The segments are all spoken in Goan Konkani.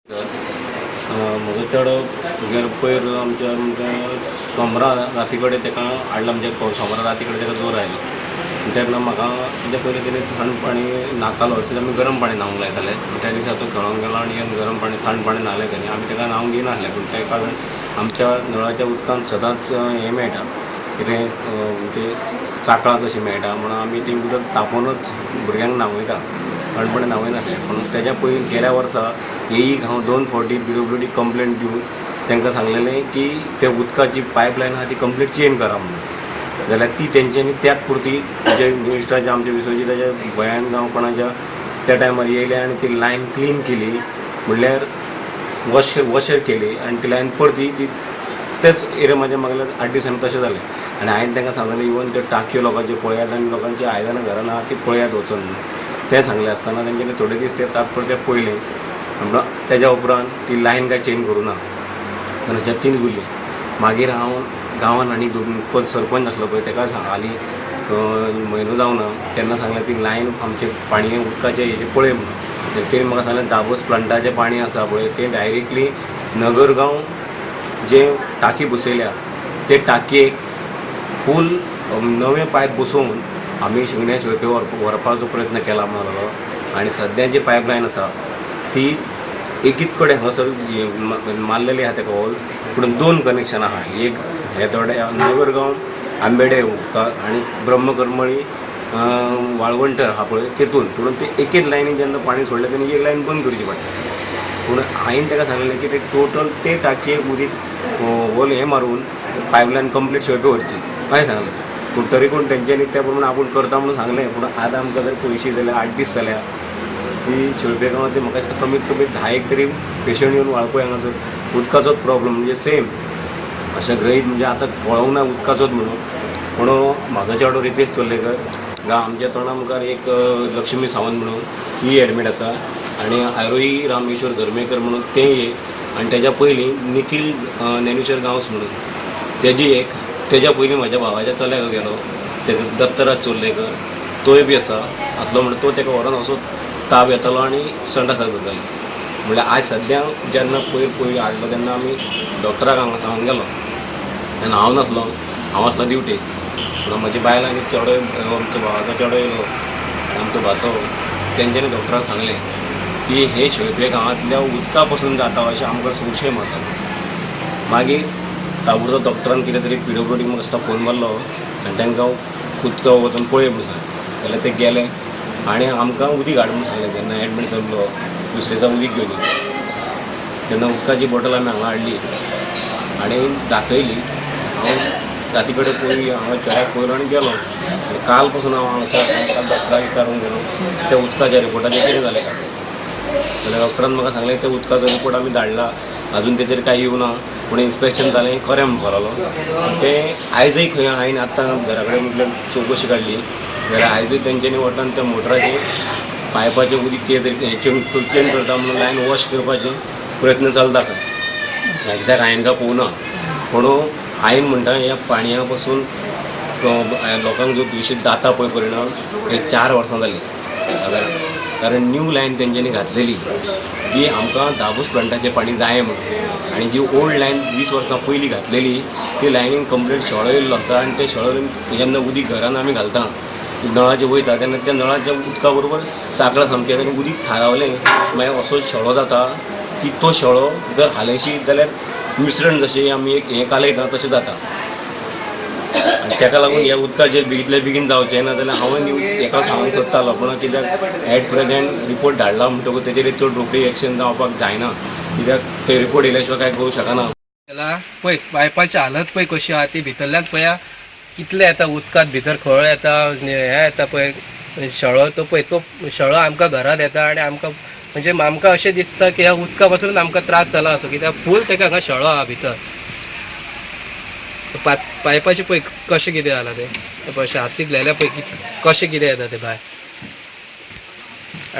म्हजो चेडो गेलो पयर आमच्या सोमरा राती कडेन ताका हाडला, म्हणजे सोमरा राती कडेन ताका जोर आयलो. तेन्ना म्हाका तेच्या पयलीं तेणी थंड पाणी न्हातालो, आमी गरम पाणी न्हावंक लायताले. त्या दिसा तो खेळोंक गेलो आनी येवन गरम पाणी थंड पाणी न्हालें तेणी, आमी ताका न्हावंक दिनासले. पूण ते कारण आमच्या नळाच्या उदकांत सदांच हें मेळटा, कितें म्हणजे चाकळां कशीं मेळटा म्हणून आमी ती उदक तापोवनच भुरग्यांक न्हांवयता, थंड पाणी न्हांवयनासले. पूण तेज्या पयलीं गेल्या वर्सा एक हांव 2 फावटी PWD complaint दिवन तांकां सांगलेलें की ते उदकाची पायपलायन आहा ती कंप्लीट चेंज करा म्हणून. जाल्यार ती तेंच्यांनी त्याच पुरती जे मिनिस्टराच्या आमच्या विश्वजिताच्या भंयान जावं कोणाच्या त्या टायमार येयले आनी ती लायन क्लीन केली, म्हणल्यार वॉशर केली आनी ती लायन परती ती तेच एरिया म्हाज्या मागल्या 8 दिसांनी तशें जालें. आनी हांवें तांकां सांगलें इवन त्यो टाकयो लोकांच्यो पळयात आनी लोकांची आयदनां घरान आहा ती पळयात वचून म्हणून. तें सांगलें आसतना तेंच्यांनी थोडे दीस ते तात्पुरते पळयलें, म्हणून तेज्या उपरांत ती लायन काय चेंज करूं ना, अशें तीन उरली. मागीर हांव गांवान आनी 2 सरपंच आसलो पळय ताका हालीं म्हयनो जावना तेन्ना सांगलें ती लायन आमचें पाणी उदकाचें हेजें पळय म्हणून. तेणी म्हाका सांगलें दाबोस प्लांटाचें पाणी आसा पळय तें डायरेक्टली नगरगांव जे टाकी बसयल्या ते टाकयेक फूल नवें पायप बसोवन आमी शिंगण्या शेळपे व्हरपाचो प्रयत्न केला म्हणलो. आनी सद्या जी पायपलायन आसा ती एकीच कडेन हांगासर मारलेली आहा तेका होल, पूण 2 कनेक्शन आहा, एक हे थोडे नगरगांव आंबेडे आनी ब्रह्मकरमळी वाळवंटर आहा पळय तेतून. पूण ते एकेच लायनीन जेन्ना पाणी सोडलें तेन्ना एक लायन बंद करची पडटा. पूण हांवें ताका सांगलें की ते टोटल ते टाकयेक उदीक होल हें मारून पायपलायन कंप्लीट शेळपे व्हरची अशें सांगलें. पूण तरी कोण तेंच्यांनी त्या प्रमाणे आपूण करता म्हणून सांगलें. पूण आतां आमकां जर पयशे जाल्यार 8 दीस जाल्या ती शेळपे गांवांत ती म्हाका दिसता कमीत कमी 10 तरी पेशंट येवन वाळपय हांगासर उदकाचोच प्रॉब्लम, म्हणजे सेम अशें गृहीत म्हणजे आतां कळोंक ना उदकाचोच म्हणून. पूण म्हाजो चेडो रितेश चोर्लेकर आमच्या तोंडा मुखार एक लक्ष्मी सावंत म्हणून ती एडमीट आसा आनी आरोही रामेश्वर झर्मेकर म्हणून तें एक, आनी तेज्या पयलीं निखील ज्ञानेश्वर गांवस म्हणून तेजी एक, तेज्या पयलीं म्हाज्या भावाच्या चल्याक गेलो तेजो दत्तराज चोर्लेकर तोय बी आसा आसलो म्हणून तो तेका व्हरोन असो ताप येतालो आनी संडासाक जातालें. म्हणल्यार आज सद्या जेन्ना पयर पयर हाडलो तेन्ना आमी डॉक्टराक हांगा सांगून गेलो, तेन्ना हांव नासलो, हांव आसलो ड्युटेक. पूण म्हजी बायल आनी चेडो आमचो भावाचो चेडो येयलो आनी आमचो भाचो, तेंच्यांनी डॉक्टराक सांगलें की हे शेळपे गांवांतल्या उदका पसून जाता अशें आमकां संशय मारतालो. मागीर ताबडतोब डॉक्टरान कितें तरी PWD म्हाका दिसता फोन मारलो आनी तांकां उदका वचून पळय म्हणून सांगलें. जाल्यार ते गेले आनी आमकां उदीक हाड म्हणून सांगलें. जेन्ना एडमीट जाल्लो दुसरे दिसा उदीक घेवन येवन तेन्ना उदकाची बॉटल आमी हांगा हाडली आनी दाखयली. हांव राती कडेन पळय हांगा चेड्याक पळयलो आनी गेलो. आनी काल पसून हांव हांगासर काल डॉक्टराक विचारूंक गेलो त्या उदकाच्या रिपोर्टाचें कितें जालें काय. जाल्यार डॉक्टरान म्हाका सांगलें त्या उदकाचो रिपोर्ट आमी धाडला, अजून तेजेर कांय येवना, पूण इन्स्पेक्शन जालें खरें म्हणपाक लागलो. तें आयजय खंय हांवें आतां घरा कडेन म्हटल्यार चवकशी काडली जाल्यार आयजूय तेंच्यांनी वटान त्या मोटराचें पायपाचें उदीक कितें तरी चेंज करता म्हणून लायन वॉश करपाचें प्रयत्न चलता खंय. एग्जॅक्ट हांवें काय पळोवना, पूण हांवें म्हणटा ह्या पाणया पसून लोकांक जो दुशीत जाता पळय परिणाम हे 4 वर्सां जालीं. कारण न्यू लायन तेंच्यांनी घातलेली की आमकां दाबोस प्लांटाचें पाणी जाय म्हणून, आनी जी ओल्ड लायन 20 वर्सां पयलीं घातलेली ती लायनीन कंप्लीट शेळो येयल्लो आसा. आनी ते शेळो जेन्ना उदीक घरान आमी घालता नळाचें वयता तेन्ना त्या नळाच्या उदका बरोबर चाकळां सामकें आनी उदीक थारावलें मागीर असो शेळो जाता की तो शेळो जर हालयशी जाल्यार मिश्रण जशें आमी एक हें कालयता तशें जाता. आनी ताका लागून ह्या उदकाचेर बेगितल्या बेगीन जावचें ना जाल्यार हांव एका सांगूंक सोदतालो, पूण कित्याक एट प्रेजेंट रिपोर्ट धाडला म्हणटकूच तेजेर चड रोखडी एक्शन जावपाक जायना, कित्याक ते रिपोर्ट येयल्या शिवाय कांय करूंक शकना. पळय पायपाची हालत पळय कशी आहा ती, भितरल्यान पळया कितलें येता उदकांत भितर खळ येता, हें येता पळय शेळो, तो पळय तो शेळो आमकां घरांत येता आनी आमकां म्हणजे आमकां अशें दिसता की ह्या उदका पासून आमकां त्रास जाला असो, कित्याक फूल तेका हांगा शेळो आहा भितर. पायपाचें पळय कशें कितें जालां तें, पळय हातीक लायल्यार पळय कशें कितें येता तें भायर,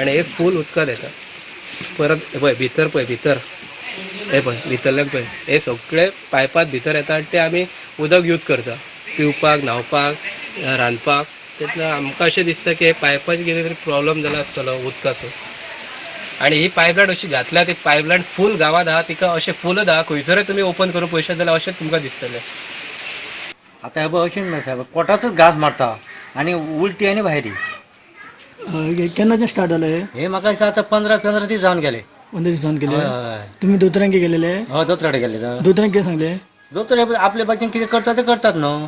आनी एक फूल उदकांत येता परत. पळय भितर, पळय भितर, हे पळय भितरल्यान पळय हे सगळे पायपांत भितर येता आनी ते आमी उदक यूज करता पिवपाक, न्हांवपाक, रांदपाक. तेन्ना आमकां अशें दिसता की हे पायपाचें कितें तरी प्रॉब्लम जाला आसतलो उदकाचो. आणि ही पायपलायन अशी घातल्या ती पायपलायन फूल गांवांत आहा, तिका अशें फुलच आहा. खंयसरूय तुमी ओपन करून पळयशात जाल्यार अशें तुमकां दिसतलें. आता हे पळय अशें न्हय सायब, पोटाचोच घास मारता आनी उलटी आनी भायरी. केन्नाच्यान स्टार्ट जालें हें? हे म्हाका दिसता आतां 15 दीस जावन गेले. 15 दीस जावन गेले. हय हय. तुमी दोतोरांक गेलेले? हय, दोतोराकडेन गेले. दोतोरांक कितें सांगलें? दोतोर हे आपले भाशेन कितें करता ते करतात न्हू,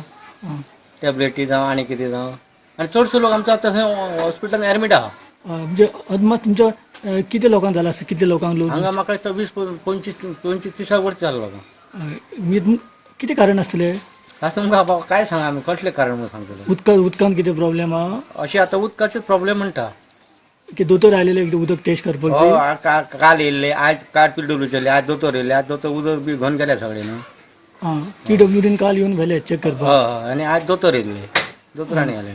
टॅबलेटी जावं आनी कितें जावं. आनी चडसो लोक आमचो आतां थंय हॉस्पिटलान एडमीट आहा. म्हणजे अदमास तुमच्या कितले लोकांक जाला आसता? कितले लोकांक लोक हांगा म्हाका दिसता 20 25 25 30 वरती जालो लोकांक. म्हणजे कितें कारण आसतलें? आतां तुमकां बाबा काय सांगा आमी, कसलें कारण म्हणून सांगतले? उदकान कितें प्रॉब्लेम आहा? अशें आतां उदकाचेच प्रॉब्लेम म्हणटा. की दोतोर आयलेले उदक टेस्ट करपाक? हय, काल येयल्ले, आयज काल पीडब्ल्यू चल्ले, आज दोतोर येयले, आज दोतोर उदक बी घेवन गेले सगळे न्हू. आं, पीडब्ल्यूडीन काल येवन व्हेले चॅक करपाक. हय, आनी आज दोतोर येयल्ले, दोतोरांनी आले.